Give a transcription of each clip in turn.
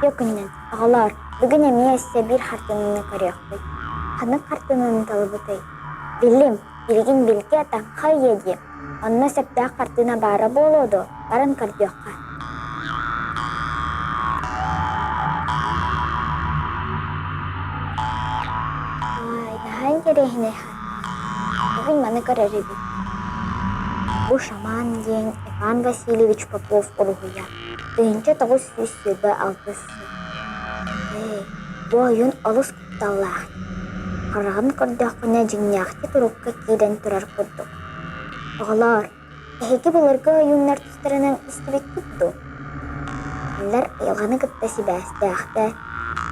Үтүө күнүнэн, оҕолоор, бүгүн эмиэ өссө биир хартыынаны көрүөхпүт. Ханнык хартыынаны талбытый? Билим, билигин билгэ таҥха ыйа диэ. Онно сөптөөх хартыына баара буолуо дуо? Баран көрдүөххэ. Аай, наһаа интэриэһинэй Бүгүн маны көрөр эбит. Бу шаман диэн Иван Васильевич Попов уруһуйа. 1926 сыл. Ээ, бу ойуун олус кутталлаах. Хараҕын көрдөххүнэ дьиҥнээхтик урукка киирэн турар курдук. Оҕолоор, эһиги былыргы ойууннар тустарынан истибиккит дуу? Кинилэр айылҕаны кытта сибээстээхтэр,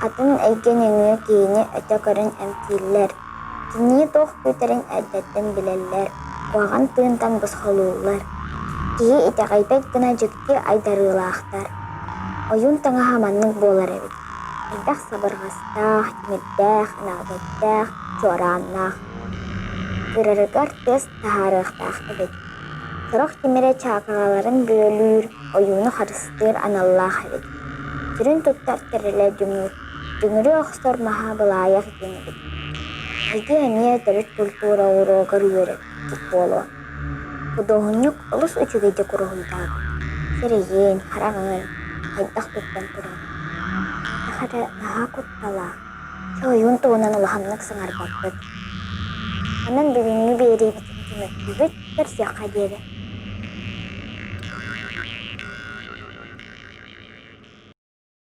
атын эйгэ нөҥүө киһини өтө көрөн эмтииллэр, кинини туох күүтэрин эрдэттэн билэллэр, куһаҕан тыынтан босхолууллар. Киһи итэҕэйбэт гына дьикти айдарыылаахтар. Ойуун таҥаһа маннык буолар эбит: элбэх сабырҕастаах, тимирдээх, ынах чуорааннаах. Кырарыгар тыас таһаарыахтаах эбит. Сорох тимирэ чаакаларын бүөлүүр, ойууну харыстыыр аналлаах эбит. Сүрүн туттар тэрилэ дүҥүр, дүҥүрү охсор маһа былаайах диэн эбит. Эһиги эмиэ төрүт культура уруогар үөрэппиккит буолуо. Худуоһунньук олус үчүгэйдик уруһуйдаабыт, сирэйин, хараҕын хайдах туттан турар. Хайдах эрэ наһаа кутталаах, чэ ойуун туһунан улаханнык саҥарбаппыт. Онон бүгүҥҥү биэриибитин түмүктүүбүт, көрсүөххэ диэри.